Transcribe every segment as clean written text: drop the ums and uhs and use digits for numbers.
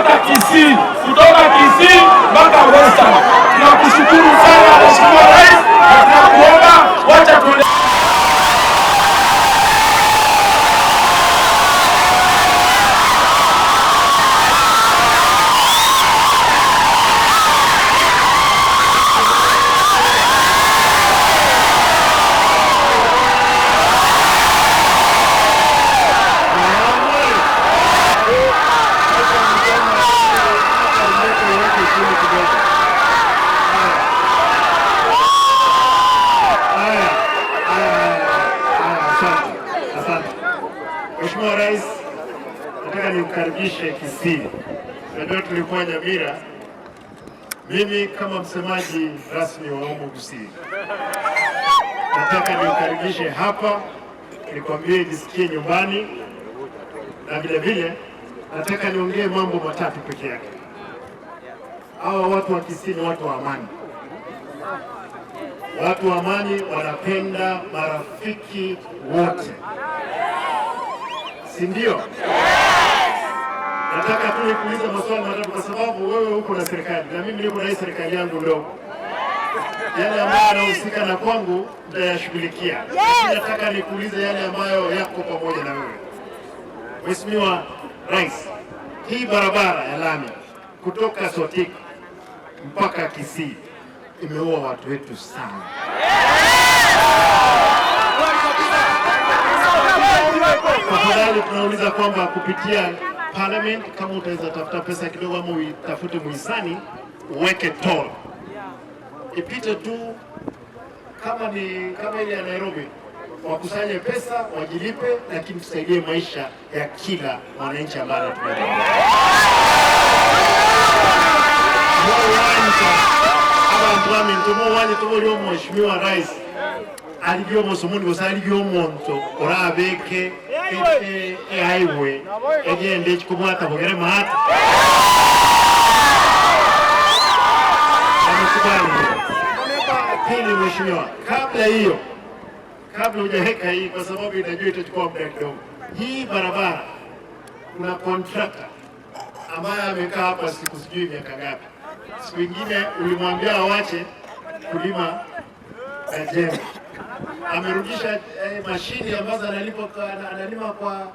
mpaka Kisii, kutoka Kisii mpaka Western. Tunakushukuru sana, Mheshimiwa Rais, na tunakuomba wacha tuende. Haya, haya, haya, asante, asante. Mheshimiwa Rais, nataka nikukaribishe Kisii. Najua tulikuwa Nyamira. Mimi kama msemaji rasmi wa Omugusii nataka nikukaribishe hapa, nikwambie jisikie nyumbani, na vile vile nataka niongee mambo matatu peke yake. Hawa watu wa Kisii ni watu wa amani. Watu wa amani wanapenda marafiki wote, si ndio? Nataka tu nikuulize maswali matatu kwa sababu wewe uko na serikali na mimi niko na hii serikali yangu ndogo. Yale ambayo yanahusika na kwangu nitayashughulikia, lakini nataka nikuulize yale ambayo yako pamoja na wewe. Mheshimiwa Rais, hii barabara ya lami kutoka Sotik mpaka Kisii imeua watu wetu sana. Tafadhali tunauliza kwamba kupitia parliament, kama utaweza tafuta pesa kidogo ama uitafute muhisani, uweke toll ipite tu kama ni kama ile ya Nairobi, wakusanye pesa wajilipe, lakini tusaidie maisha ya kila mwananchi ambaye anatumia barabara. Muwanja abantu baminto muwanja tubuli Mheshimiwa Rais alivyo omusumuni gusa alivyo omuntu orabeke e highway egende ekikubwata bugere mahati amekubali. Pili, Mheshimiwa, kabla hiyo, kabla hujaweka hii, kwa sababu inajua itachukua muda kidogo, hii barabara kuna contractor ambaye amekaa hapa siku sijui miaka ngapi. Siku ingine ulimwambia awache kulima na jembe, amerudisha mashini ambazo analima kwa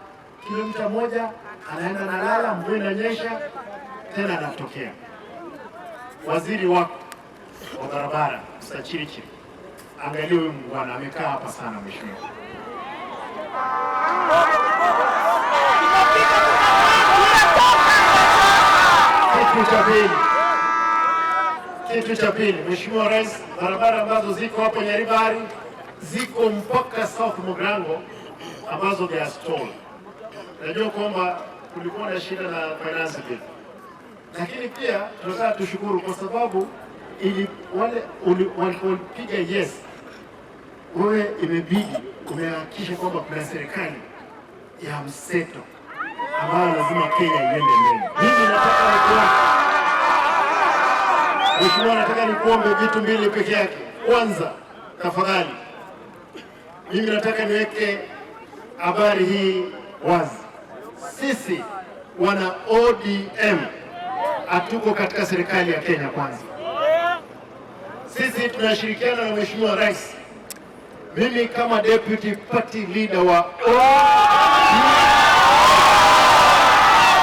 kilomita 1, anaenda nalala, mvua inanyesha tena anatokea. Waziri wako wa barabara Mr. Chirichiri, angalia huyu mungwana amekaa hapa sana, mheshimiwa. Kitu cha pili, Mheshimiwa Rais, barabara ambazo ziko hapo Nyaribari ziko mpaka South Mugirango ambazo they are stalled. Najua kwamba kulikuwa na shida na finance bill, lakini pia tunataka tushukuru kwa sababu ili wale walipopiga yes, wewe imebidi umehakikisha kwamba kuna serikali ya mseto ambayo lazima Kenya iende mbele. Mimi nataka nikuombe Mheshimiwa, nataka nikuombe vitu mbili peke yake. Kwanza, tafadhali, mimi nataka niweke habari hii wazi. Sisi wana ODM hatuko katika serikali ya Kenya Kwanza. Sisi tunashirikiana na Mheshimiwa Rais. Mimi kama deputy party leader wa ODM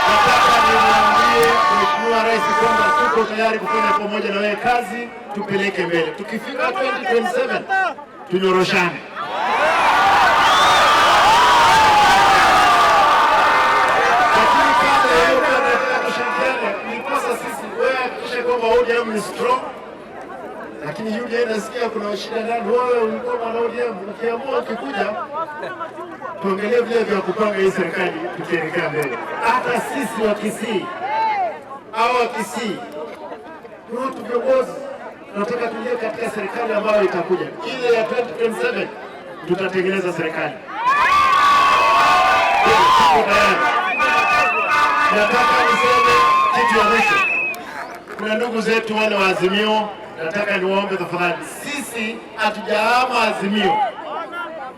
nataka nimwambie Mheshimiwa Rais kwamba tuko tayari kufanya pamoja na wewe kazi, tupeleke mbele. Tukifika 2027 tunyoroshane. Lakini kabla ya hiyo, kabla ya tushirikiane, ndiposa sisi wewe hakikisha kwamba ODM ni strong, lakini UDA nasikia kuna shida ndani. Wewe ulikuwa mwana ODM, ukiamua ukikuja tuangalie vile vya kupanga hii serikali tukielekea mbele. Hata sisi wa Kisii au wa Kisii ni watu viongozi, tunataka tuingie katika serikali ambayo itakuja ile ya 2027, tutatengeneza serikali. Tuko tayari. Nataka niseme kitu ya mwisho. Kuna ndugu zetu wale wa Azimio, nataka niwaombe tafadhali, sisi hatujahama Azimio,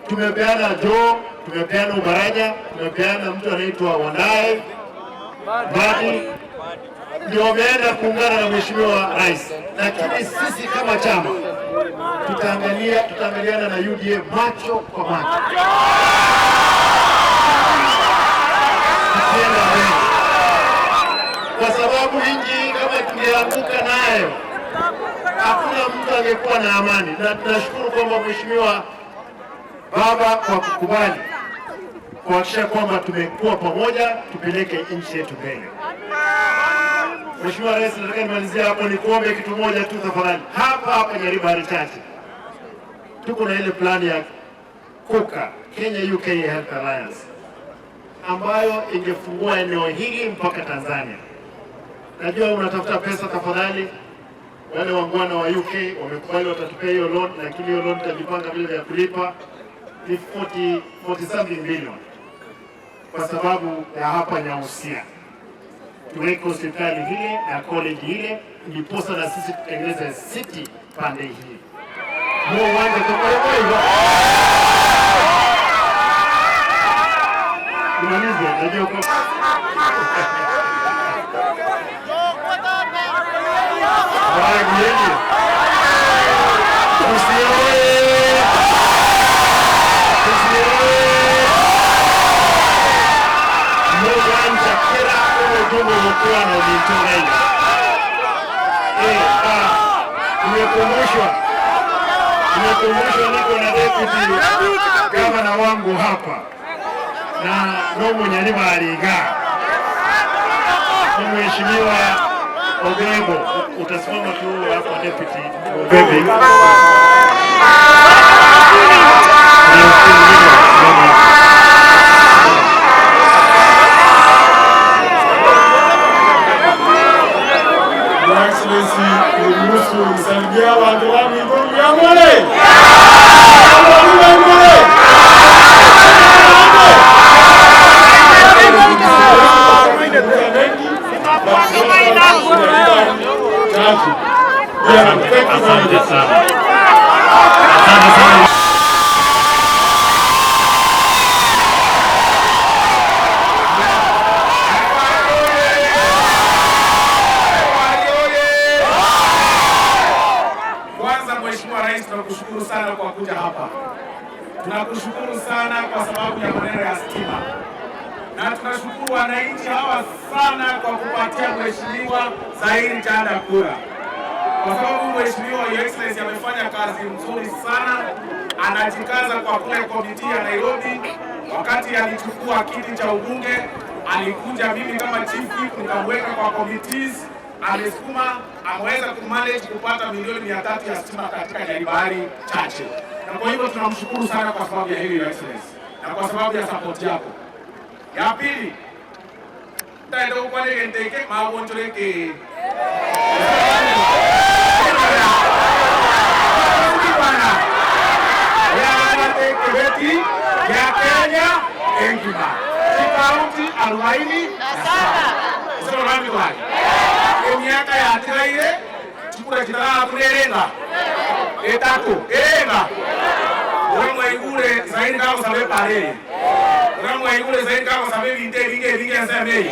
tumepeana Joho, tumepeana Oparanya, tumepeana mtu anaitwa Wandayi. Mbadi ndio wameenda kuungana na Mheshimiwa Rais, lakini sisi kama chama tutaangaliana na UDA macho kwa macho, tukienda mbele, kwa sababu nchi kama tungeanguka nayo hakuna mtu angekuwa na amani. Na tunashukuru kwamba Mheshimiwa Baba kwa kukubali kuhakikisha kwamba tumekuwa pamoja, tupeleke nchi yetu mbele. Mheshimiwa Rais, nataka nimalizie hapo, nikuombe kitu moja tu tafadhali. Hapa hapa Nyaribari Chache tuko na ile plani ya KUKA, Kenya UK Health Alliance, ambayo ingefungua eneo hili mpaka Tanzania. Najua unatafuta pesa, tafadhali wale wangwana wa UK wamekubali watatupea hiyo loan, lakini hiyo loan tutajipanga vile vya kulipa ni 40 something billion, kwa sababu ya hapa Nyausia tuweke hospitali ile na college ile, ndiposa na sisi tutengeneze city pande hii. Huo uwanja tukoyokoivo. Nimalize, najua kwa Nimekumbushwa niko na deputy gavana wangu hapa na nomo Nyaribariga ni Mheshimiwa Ogebo, utasimama tu hapa deputy Ogebe. Your Excellency, niruhusu nisalimie watu wangu Ikulu ya Mwale. Asante sana. Asante sana. Kwanza Mheshimiwa Rais, tunakushukuru sana kwa kuja hapa. Tunakushukuru sana kwa sababu ya maneno ya stima, na tunashukuru wananchi hawa sana kwa kupatia Mheshimiwa Zairi Janda kura, kwa sababu Mheshimiwa Your Excellency amefanya kazi nzuri sana, anajikaza kwa kule komiti ya Nairobi. Wakati alichukua kiti cha ubunge, alikuja mimi kama chief whip nikamweka kwa committees, amesukuma, ameweza kumanage kupata milioni 300 ya stima katika Nyaribari Chache, na kwa hivyo tunamshukuru sana kwa sababu ya hili Your Excellency, na kwa sababu ya support yako. Ya pili, taenda kukwaneke mawonjoleke Kibeti ya Kenya engima kaunti 47 sema rami wali emyaka yatiraire chikura chitara kurerenga etatu erenga uramwaigure zaidi kama sabe pare uramwaigure zaidi kama sabe binte binge binge nsemei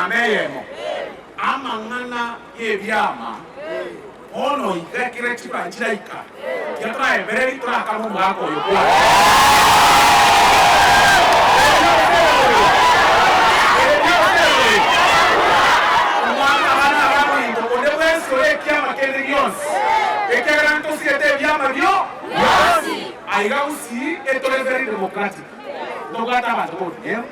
ameyemo amang'ana yebyama ono ikekire chikura chiraika yaturaembereri turakama omwaka oyo kwa Aiga usi etore very democratic. Togata bantu ba ODM,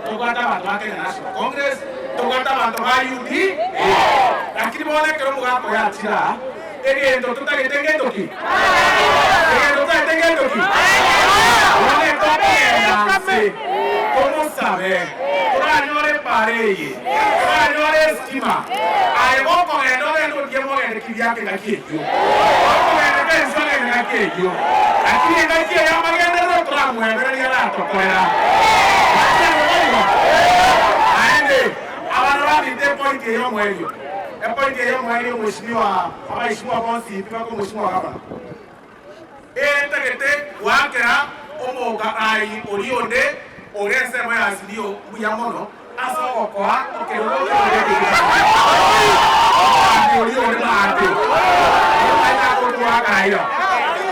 togata bantu ba Kenya National Congress, togata bantu ba UDA. Lakini bona kero mugako yatira egendo tutagete ngendo ki. Egendo tutagete ngendo ki. One tokenda se. Como sabe? Turanyore pareye. Turanyore stima. Aye boko ngendo ngendo ndiye mogende kibyake ngakieyo. Boko ngende kenso ngende ngakieyo. Lakini ngakieyo yamagenderero turamwebereria ratokorera. Aende abantu babite point eyo mweyo. Point eyo mweyo mheshimiwa, abaheshimiwa bonsi bako mheshimiwa gavana. Entagete wakera omoga ai orionde orese mwe asilio buya mono Asogokoa okerugo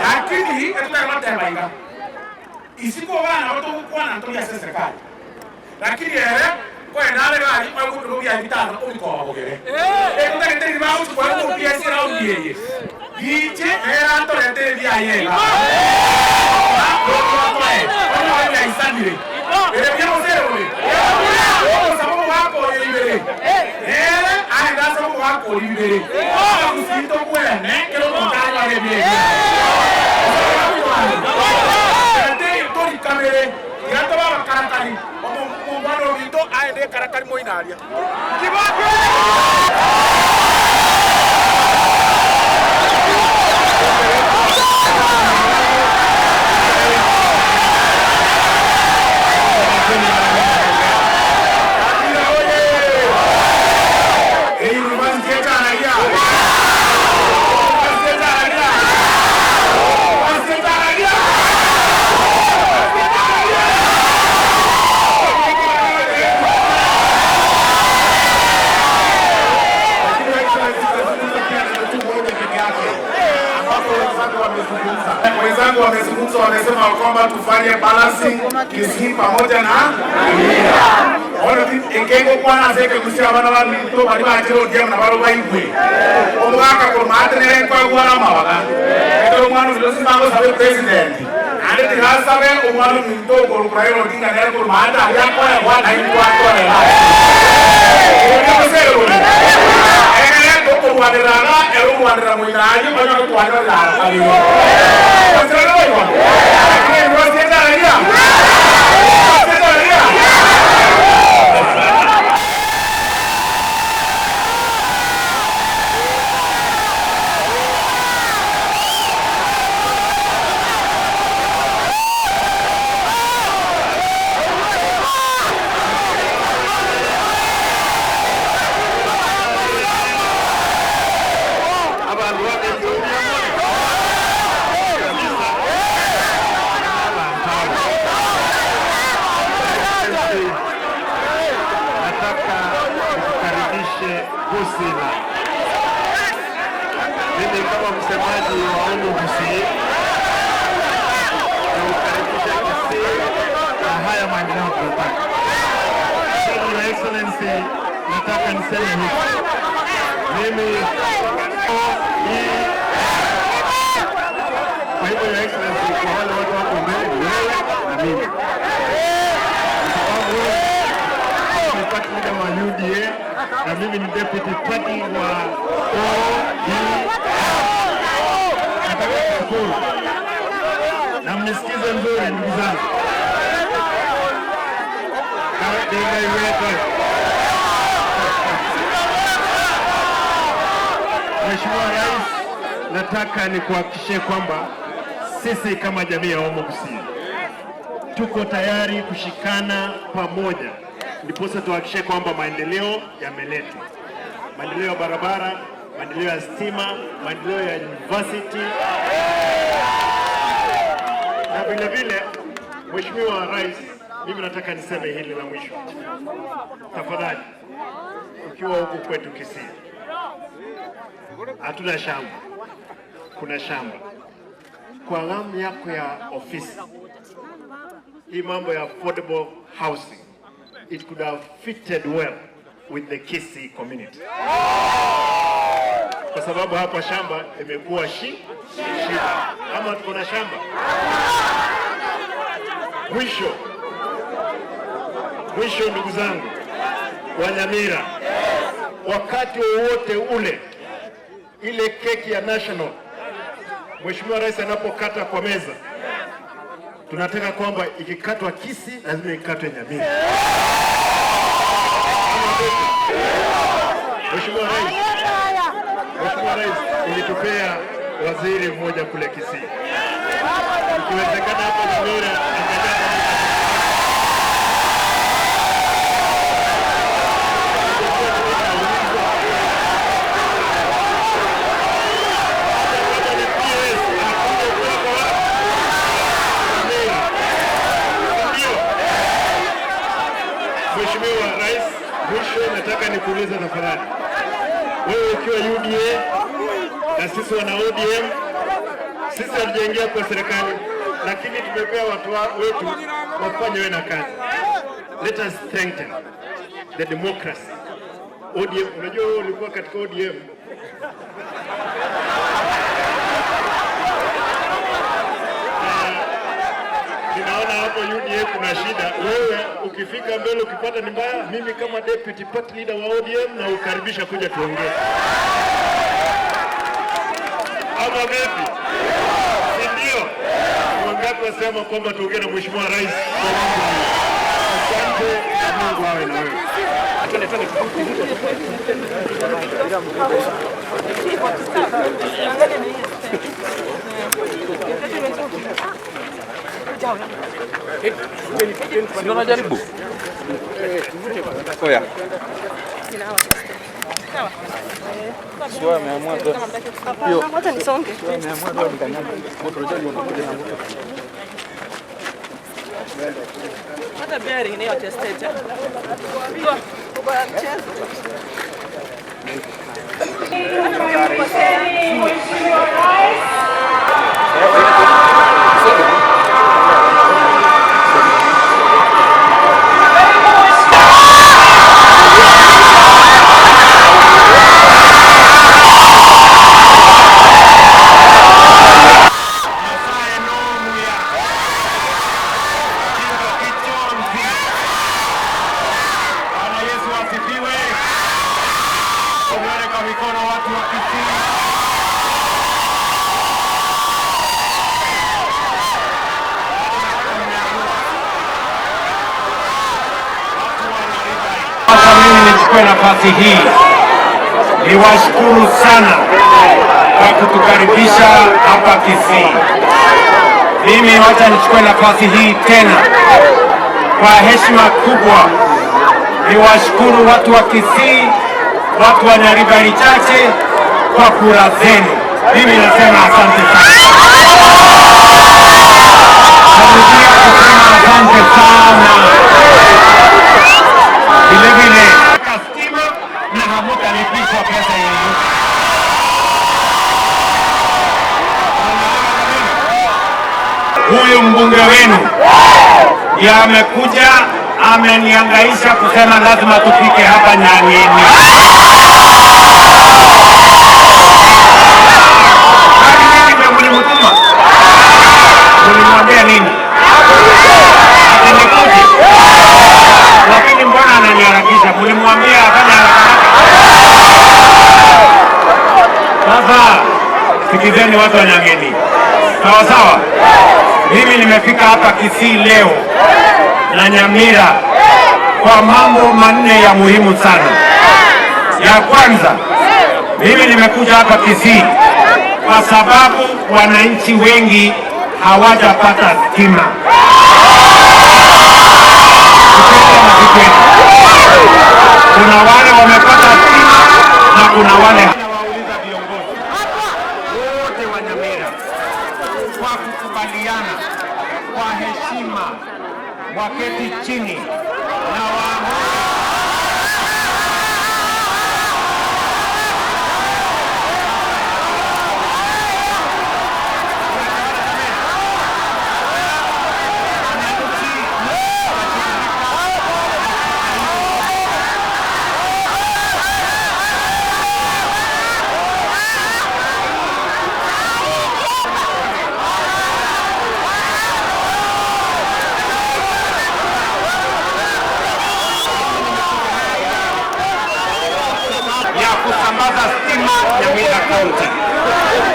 lakini etutakatebaiga isiko bana batogokwana ntoria ase serikali lakini ere kwenare gari oguturugia bitano obikoba bogere ekutagete baguchukwa ase raundi eye giche era ntorete biayega Wenzangu wamezungumza, wamesema kwamba tufanye balancing Kisii pamoja na ono engengo kwana seke kusia bana ba minto bali ba chiro dia na balo baigwe omwaka ko matenere kwa gwara mawaga eto mwana ndio sabe president ande tirasabe omwana minto ko Raila Odinga nere ko mata ya kwa kwa na kwa kwa la Mimi kama msemaji wa Omo Gusii naukaribisha Kisii na haya maendeleo tunataka. Your Excellency, nataka niseme hivi. Mimi kwa hivyo Your Excellency, kwa wale watu wako mbele, wewe na mimi, kwa sababu wewe ni party leader wa UDA na mimi ni deputy party wa ODM. Nataka kushukuru na mnisikize mzuri ndugu zangu. Mheshimiwa Rais, nataka nikuhakikishie kwamba sisi kama jamii ya Omo Gusii tuko tayari kushikana pamoja, ndiposa tuhakikishe kwamba maendeleo yameletwa, maendeleo ya barabara, maendeleo ya stima, maendeleo ya university na vile vile. Mheshimiwa Rais, mimi nataka niseme hili la mwisho, tafadhali, ukiwa huku kwetu Kisii hatuna shamba, kuna shamba kwa ghamu yako ya ofisi. Hii mambo ya affordable housing, it could have fitted well with the Kisii community, kwa sababu hapa shamba imekuwa shida, ama tuko na shamba. Mwisho, ndugu zangu wa Nyamira, wakati wowote ule ile keki ya national Mheshimiwa Rais anapokata kwa meza, tunataka kwamba ikikatwa Kisii lazima ikatwe Nyamira. Mheshimiwa Rais, ulitupea waziri mmoja kule Kisii, ikiwezekana hapa Nyamira angalia. Mheshimiwa Rais, Nikuulize tafadhali, wewe ukiwa UDA na sisi wana ODM, sisi hatujaingia kwa serikali, lakini tumepea watu wetu wafanye we na kazi. Let us strengthen the democracy. ODM, unajua wewe ulikuwa katika ODM. Ninaona hapo UDA kuna shida. Wewe ukifika mbele ukipata ni mbaya, mimi kama deputy party leader wa ODM na ukaribisha kuja tuongee. Ama vipi? Si ndio? Wangapi wasema kwamba tuongee na Mheshimiwa Rais kwa mambo haya? Asante na Mungu awe na wewe. Ndio najaribu. Oya. Sio ameamua tu. Wacha nisonge. Ameamua tu nikanyage. Moto unajua unakuja na moto. Hata bearing ni yote stage. Kwa mchezo. Mheshimiwa Rais. Bwana Yesu asifiwe. Tuone kwa mikono watu wa Kisii. Sasa mimi nichukue nafasi hii niwashukuru sana kwa kutukaribisha hapa Kisii. Mimi wacha nichukue nafasi hii tena kwa heshima kubwa niwashukuru watu wa Kisii, watu wa Nyaribari Chache kwa kura zenu. Mimi nasema asante sana. Narudia kusema asante sana. Vile vile stima na hamutalipishwa pesa yoyote. Huyu mbunge wenu ndiye amekuja amenihangaisha kusema lazima tufike hapa Nyang'eni. Hadi mimi ndio mlimtuma? Mlimwambia nini? Ati nikuje? Lakini mbona ananiharakisha? Mlimwambia afanye haraka haraka. Sasa sikizeni watu wa Nyang'eni, sawa sawa. Mimi nimefika hapa Kisii leo na Nyamira kwa mambo manne ya muhimu sana. Ya kwanza, mimi nimekuja hapa Kisii kwa sababu wananchi wengi hawajapata stima. Kuna wale wamepata stima na kuna wale. Nawauliza viongozi wote wa Nyamira kwa kukubaliana kwa heshima waketi chini na waamue ya kusambaza stima Nyamira County,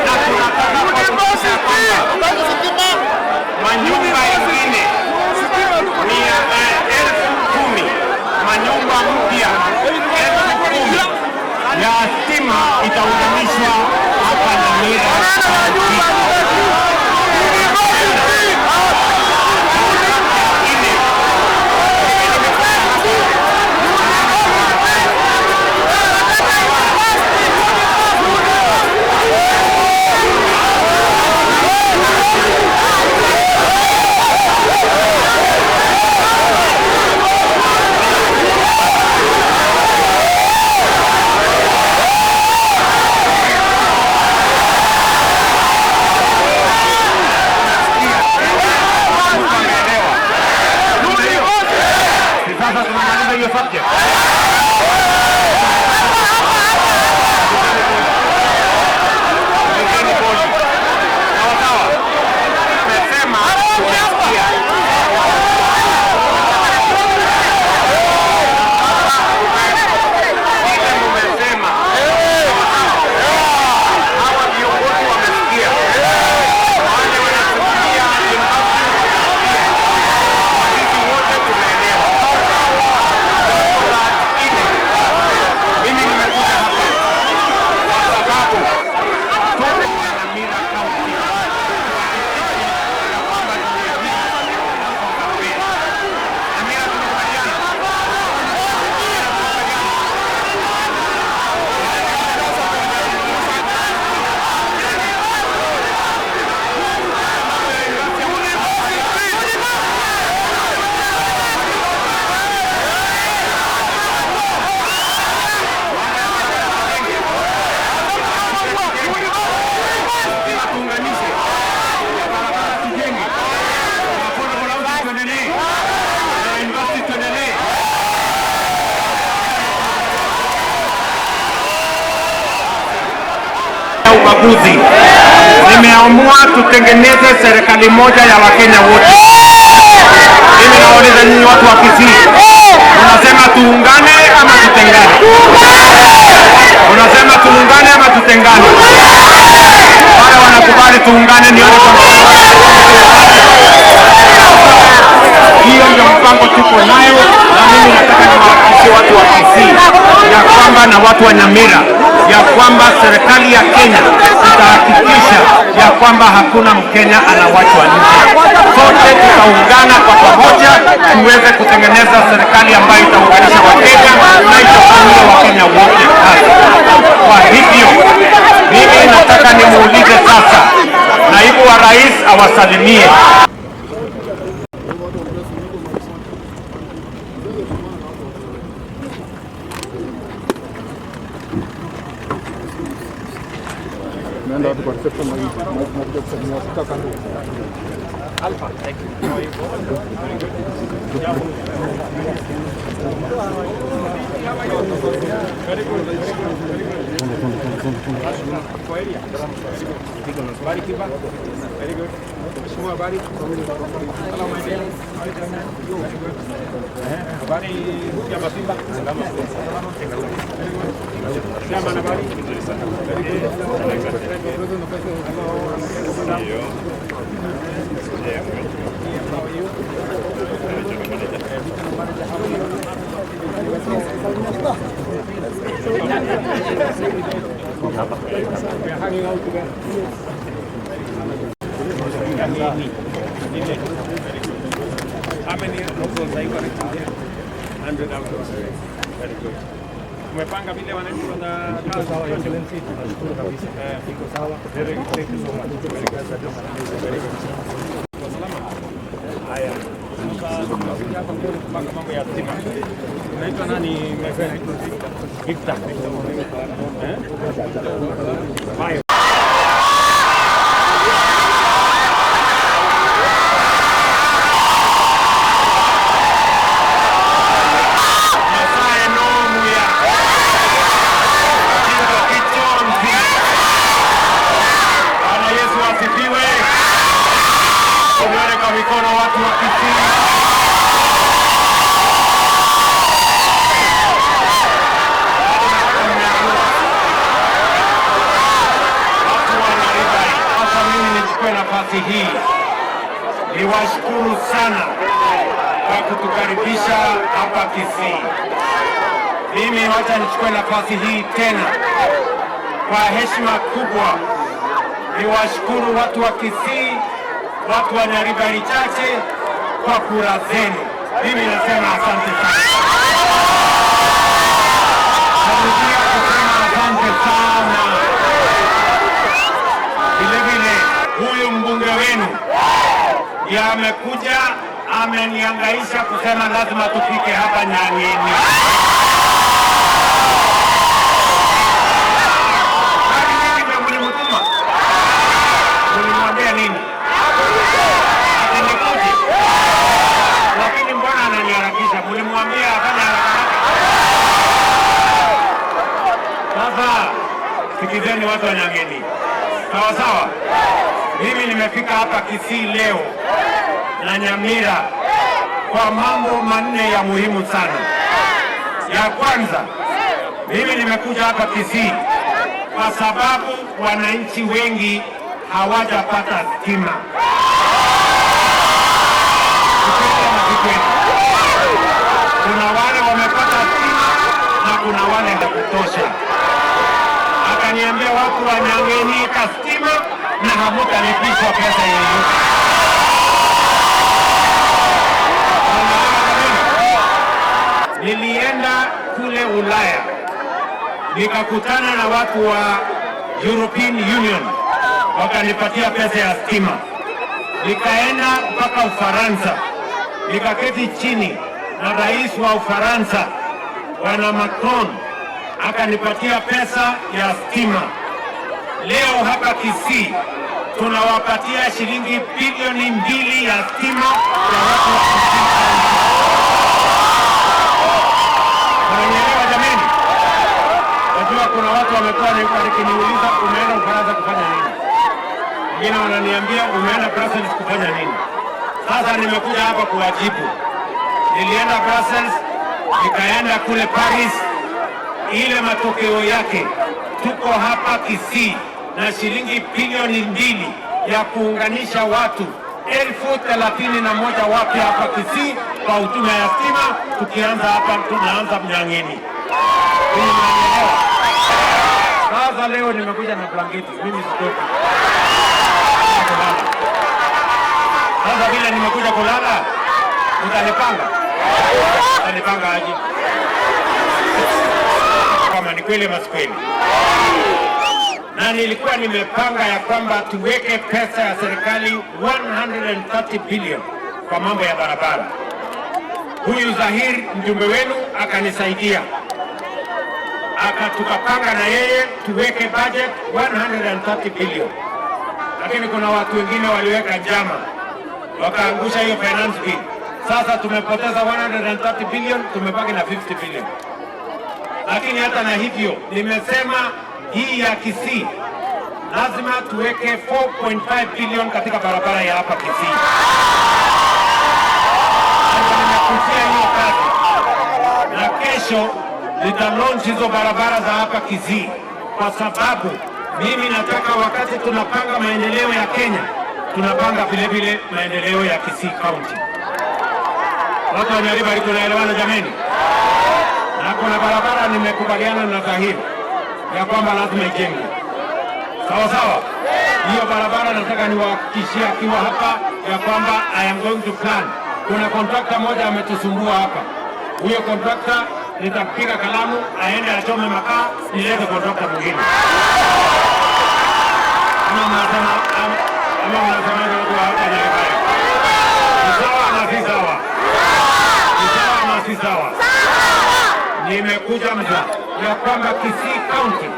na tunataka kuhakikisha kwamba manyumba ingine 10,000 manyumba mpya 10,000 ya stima itaunganishwa hapa Nyamira County. ubaguzi. Nimeamua tutengeneze serikali moja ya Wakenya wote. Mimi nauliza nyinyi watu wa Kisii, unasema tuungane ama tutengane? Unasema tuungane ama tutengane? Wale wanakubali tuungane, nione kwa hiyo ndio mpango tuko nayo, na mimi nataka niwahakikishie watu wa Kisii ya kwamba na watu wa Nyamira ya kwamba serikali ya Kenya itahakikisha ya kwamba hakuna Mkenya anawachwa nje. Sote tutaungana kwa pamoja tuweze kutengeneza serikali ambayo itaunganisha Wakenya na itafanyia Wakenya wote kazi. Kwa hivyo mimi nataka nimuulize sasa naibu wa rais awasalimie. Alpha, thank you. Very good. Very good. Very good. We are hanging out together. How many locals are you connecting here? 100 out of Very good. Umepanga vile wananchi wana Sawa, Excellency, tunashukuru kabisa. Iko sawa. Very good. Thank you so much. Very good. Very good. Salama. Haya. Sasa tunakuja hapa kupanga mambo ya stima. Unaitwa nani my friend? Victor. Eh? Bye. Mikono watu wa Kisii. Watu wa Nyaribari, hata mimi nichukue nafasi hii niwashukuru sana kwa kutukaribisha hapa Kisii. Mimi wacha nichukue nafasi hii tena kwa heshima kubwa niwashukuru watu wa Kisii, watu wa Nyaribari Chache kwa kura zenu. Mimi nasema asante sana. Narudia kusema asante sana. Vile vile huyu mbunge wenu ndiye amekuja amenihangaisha kusema lazima tufike hapa Nyang'eni. Hadi mimi ndio mlimtuma. Mlimwambia nini? Lakini mbona ananiharakisha? Mlimwambia afanye haraka haraka. Sasa sikizeni watu wa Nyang'eni. Sawa sawa. Mimi nimefika hapa Kisii leo na Nyamira kwa mambo manne ya muhimu sana. Ya kwanza, mimi nimekuja hapa Kisii kwa sababu wananchi wengi hawajapata stima. Kuna wale wamepata stima na kuna wale hakutosha. Akaniambia watu wa Nyang'eni ka stima na hamutalipishwa pesa yoyote. Nilienda kule Ulaya nikakutana na watu wa European Union, wakanipatia pesa ya stima. Nikaenda mpaka Ufaransa, nikaketi chini na rais wa Ufaransa Bwana Macron, akanipatia pesa ya stima. Leo hapa Kisii tunawapatia shilingi bilioni 2 ya stima ya watu wa Kisii. Unanielewa jameni? Najua kuna watu wamekuwa wakiniuliza umeenda Ufaransa kufanya Wengine wananiambia umeenda Brussels kufanya nini? Sasa nimekuja hapa kuwajibu. Nilienda Brussels, nikaenda kule Paris, ile matokeo yake tuko hapa Kisii na shilingi bilioni 2 ya kuunganisha watu 31,000 wapya hapa Kisii kwa huduma ya stima, tukianza hapa, tunaanza Mnyang'ini. Hii mnanielewa? Sasa leo nimekuja na blanketi, mimi sitoki kulala. Sasa vile nimekuja kulala, utanipanga? Utanipanga aje? Kama ni kweli ama si kweli? Na nilikuwa nimepanga ya kwamba tuweke pesa ya serikali 130 billion kwa mambo ya barabara. Huyu Zahir mjumbe wenu akanisaidia, tukapanga na yeye tuweke budget 130 billion, lakini kuna watu wengine waliweka njama wakaangusha hiyo finance bill. Sasa tumepoteza 130 billion, tumebaki na 50 billion. Lakini hata na hivyo nimesema hii ya Kisii lazima tuweke 4.5 billion katika barabara ya hapa Kisii. Sasa nimekutia hiyo kazi na kesho nita launch hizo barabara za hapa Kisii, kwa sababu mimi nataka wakati tunapanga maendeleo ya Kenya tunapanga vile vile maendeleo ya Kisii County. Watu wa Nyaribari tunaelewana jameni? Na kuna barabara nimekubaliana na Zahir ya kwamba lazima ijengwe. Sawa sawa. Hiyo barabara nataka niwahakikishie akiwa hapa ya kwamba I am going to plan. Kuna contractor moja ametusumbua hapa. Huyo contractor nitapiga kalamu aende achome makaa, nilete contractor mwingine. Ama mnasema watu wa hapa Nyaribari? Ni sawa ama si sawa? Ni sawa ama si sawa? Nimekuja mza ya kwamba Kisii County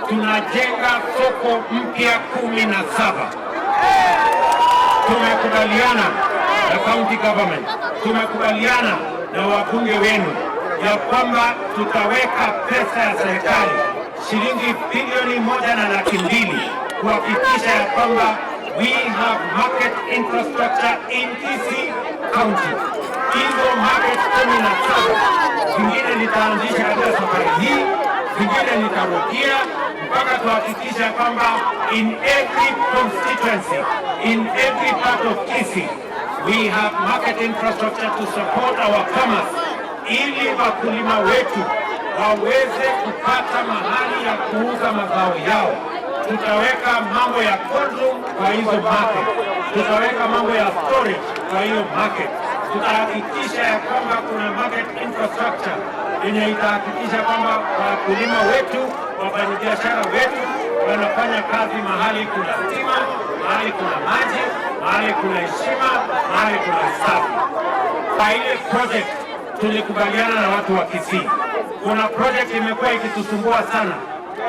tunajenga soko mpya 17. Tumekubaliana na county government, tumekubaliana na wabunge wenu ya kwamba tutaweka pesa ya serikali shilingi bilioni 1 na 200,000 kuhakikisha ya kwamba we have market infrastructure in Kisii County. Hizo market 17 zingine nitaanzisha katika safari hii, zingine nitarudia mpaka tuhakikisha kwamba in every constituency, in every part of Kisii, we have market infrastructure to support our farmers, ili wakulima wetu waweze kupata mahali ya kuuza mazao yao. Tutaweka mambo ya cold room kwa hizo market, tutaweka mambo ya storage kwa hiyo market, tutahakikisha ya kwamba kuna market infrastructure yenye itahakikisha kwamba wakulima wetu, wafanyabiashara wetu wanafanya kazi mahali kuna stima, mahali kuna maji, mahali kuna heshima, mahali kuna usafi. Kwa ile project tulikubaliana na watu wa Kisii, kuna project imekuwa ikitusumbua sana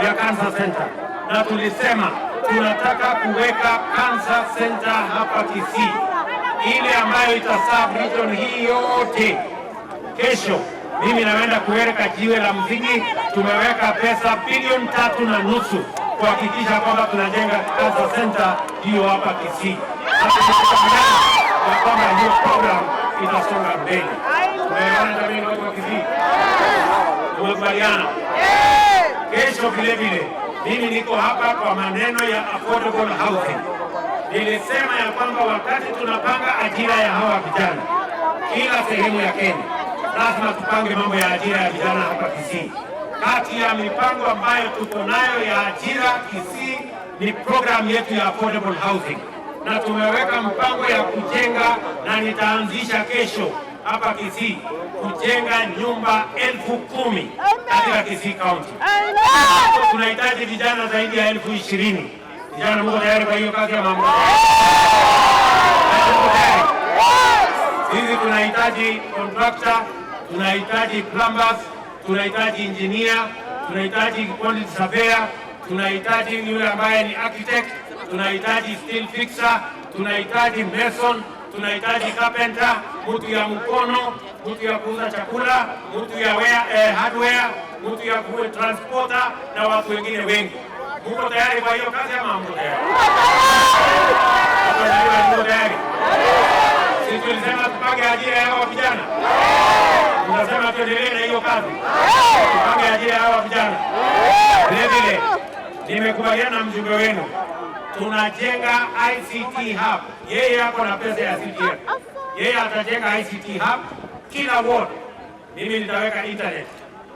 ya cancer center, na tulisema tunataka kuweka cancer center hapa Kisii, ile ambayo itaserve region hii yote. Kesho mimi naenda kuweka jiwe la msingi. Tumeweka pesa bilioni 3.5 kuhakikisha kwamba tunajenga cancer center hiyo hapa Kisii. Sasa tumekubaliana ya kwamba hiyo program itasonga mbele. Tumeelewana jamii, watu wa Kisii? Tumekubaliana. Kesho vile vile mimi niko hapa kwa maneno ya affordable housing. Nilisema ya kwamba wakati tunapanga ajira ya hawa vijana kila sehemu ya Kenya, lazima tupange mambo ya ajira ya vijana hapa Kisii. Kati ya mipango ambayo tuko nayo ya ajira Kisii ni program yetu ya affordable housing, na tumeweka mpango ya kujenga na nitaanzisha kesho hapa Kisii kujenga nyumba 10,000 katika Kisii County. Tunahitaji vijana zaidi ya 20,000. Vijana, mko tayari kwa hiyo kazi ya mambo? Mko tayari? Sisi tunahitaji contractor, tunahitaji plumbers, tunahitaji engineer, tunahitaji quantity surveyor, tunahitaji yule ambaye ni architect, tunahitaji steel fixer, tunahitaji mason, tunahitaji carpenter, mtu ya mkono, mtu ya kuuza chakula, mtu ya hardware, mtu ya transporter na watu wengine wengi. Muko tayari kwa hiyo kazi ama hamko tayari? Mko tayari? Sisi tulisema tupange ajira ya hawa vijana. Tunasema tuendelee na hiyo kazi, tupange ajira ya hawa vijana. Vile vile nimekubaliana na mjumbe wenu, tunajenga ICT hub. Yeye ako na pesa ya CDF, yeye atajenga ICT hub kila ward. Mimi nitaweka internet,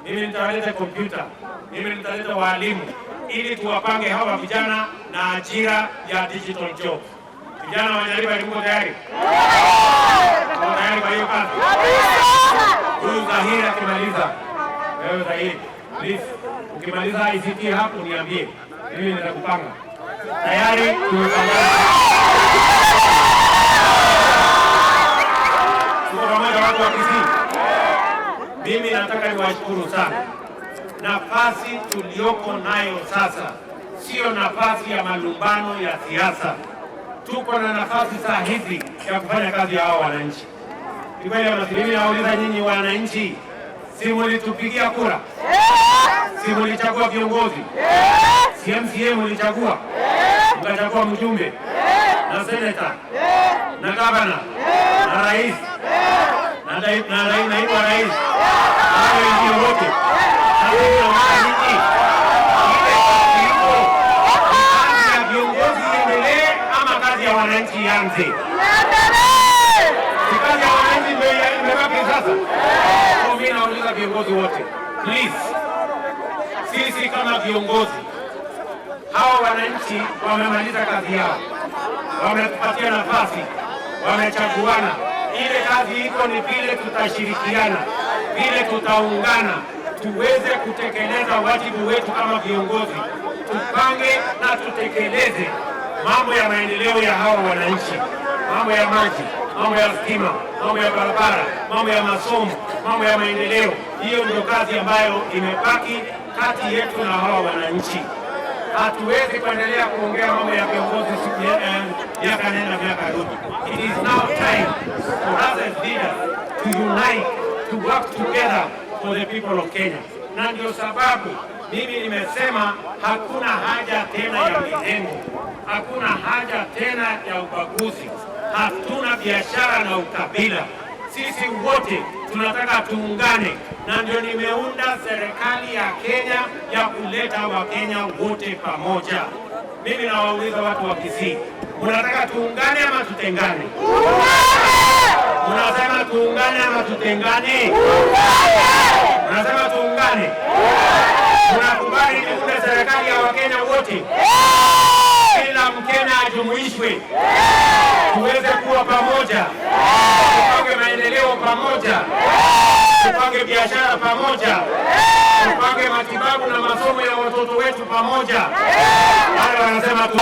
mimi nitaleta kompyuta, mimi nitaleta walimu ili tuwapange hawa vijana na ajira ya digital jobs. Vijana wa Nyaribari, mko tayari? Mko tayari kwa hiyo kazi? Huyu Zahiri akimaliza, wewe Zahiri, please, ukimaliza ICT hapo niambie, mimi nitakupanga. Tayari tumepangana. Tuko pamoja watu wa Kisii. Mimi nataka niwashukuru sana. Nafasi tulioko nayo sasa sio nafasi ya malumbano ya siasa. Tuko na nafasi saa hizi ya kufanya kazi ya hao wananchi. Ni kweli ama si? Mimi nawauliza nyinyi wananchi, si mulitupigia kura? Si mulichagua viongozi? Si MCA mulichagua? Mkachagua mjumbe na seneta na gavana na rais na naibu wa rais na wengine wote. Sasa mimi nauliza nyinyi, ile kazi iko ni kazi ya viongozi iendelee ama kazi ya wananchi ianze? Si kazi ya wananchi ndio imebaki sasa? Kwa mimi nauliza viongozi wote, please, sisi kama viongozi, hawa wananchi wamemaliza kazi yao, wametupatia nafasi, wamechaguana. Ile kazi iko ni vile tutashirikiana, vile tutaungana, tuweze kutekeleza wajibu wetu kama viongozi, tupange na tutekeleze mambo ya maendeleo ya hawa wananchi, mambo ya maji, mambo ya stima, mambo ya barabara, mambo ya masomo, mambo ya maendeleo. Hiyo ndio kazi ambayo imebaki kati yetu na hawa wananchi. Hatuwezi kuendelea kuongea mambo ya viongozi miaka nenda miaka rudi. It is now time for us as leaders to unite, to work together for the people of Kenya. Na ndio sababu mimi nimesema hakuna haja tena ya mirengo, hakuna haja tena ya ubaguzi, hatuna biashara na ukabila. Sisi wote tunataka tuungane, na ndio nimeunda serikali ya Kenya ya kuleta Wakenya wote pamoja. Mimi nawauliza watu wa Kisii, mnataka tuungane ama tutengane? Mnasema tuungane ama tutengane? Mnasema tuungane? Mnakubali niunde serikali ya Wakenya wote? Kila Mkenya ajumuishwe, tuweze kuwa pamoja, tupange maendeleo pamoja, tupange biashara pamoja, tupange matibabu na masomo ya watoto wetu pamoja. Wale wanasema tu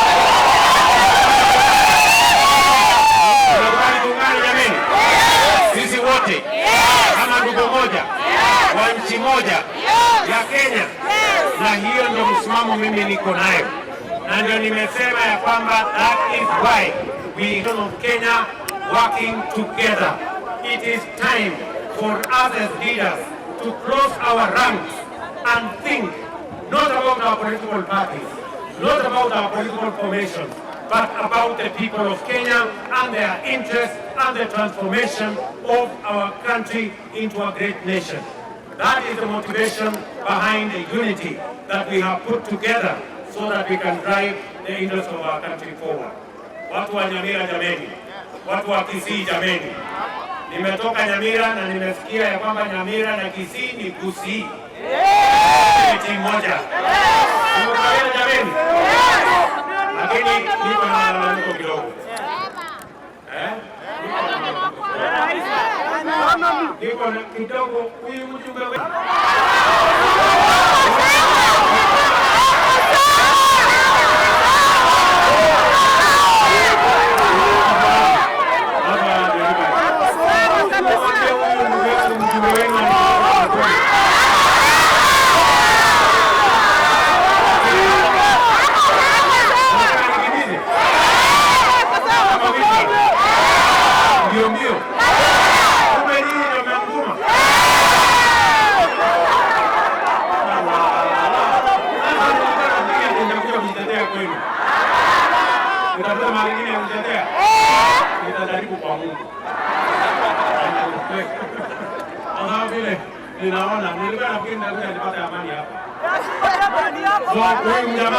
tunakubali tuungane, jameni, sisi wote kama ndugu moja wa nchi moja ya Kenya, na hiyo ndio msimamo mimi niko nayo, na ndio nimesema ya kwamba that is why we of Kenya working together. It is time for us as leaders to close our ranks and think not about our political parties, not about our political formations, but about the people of Kenya and their interests and the transformation of our country into a great nation. That is the motivation behind the unity that we have put together so that we can drive the interests of our country forward. Watu wa Nyamira jameni, watu wa Kisii jameni, nimetoka Nyamira na nimesikia ya kwamba Nyamira na Kisii ni Gusii, ni timu moja. Tumekubaliana jameni? Lakini niko na malalamiko kidogo. Eh? Niko na kidogo huyu mjumbe wetu. Hapa huyu mjumbe wenu. Nataka nikimbize? Kama vipi? Mbio mbio. Kumbe nyinyi ndio mmemtuma. Sasa nilikuwa nafikiria nitakuja. mara nyingine ya kutetea? Nitajaribu kwa Mungu. Kwa sababu vile ninaona nilikuwa nafikiri nitakuja nipate amani hapa. So huyu jamaa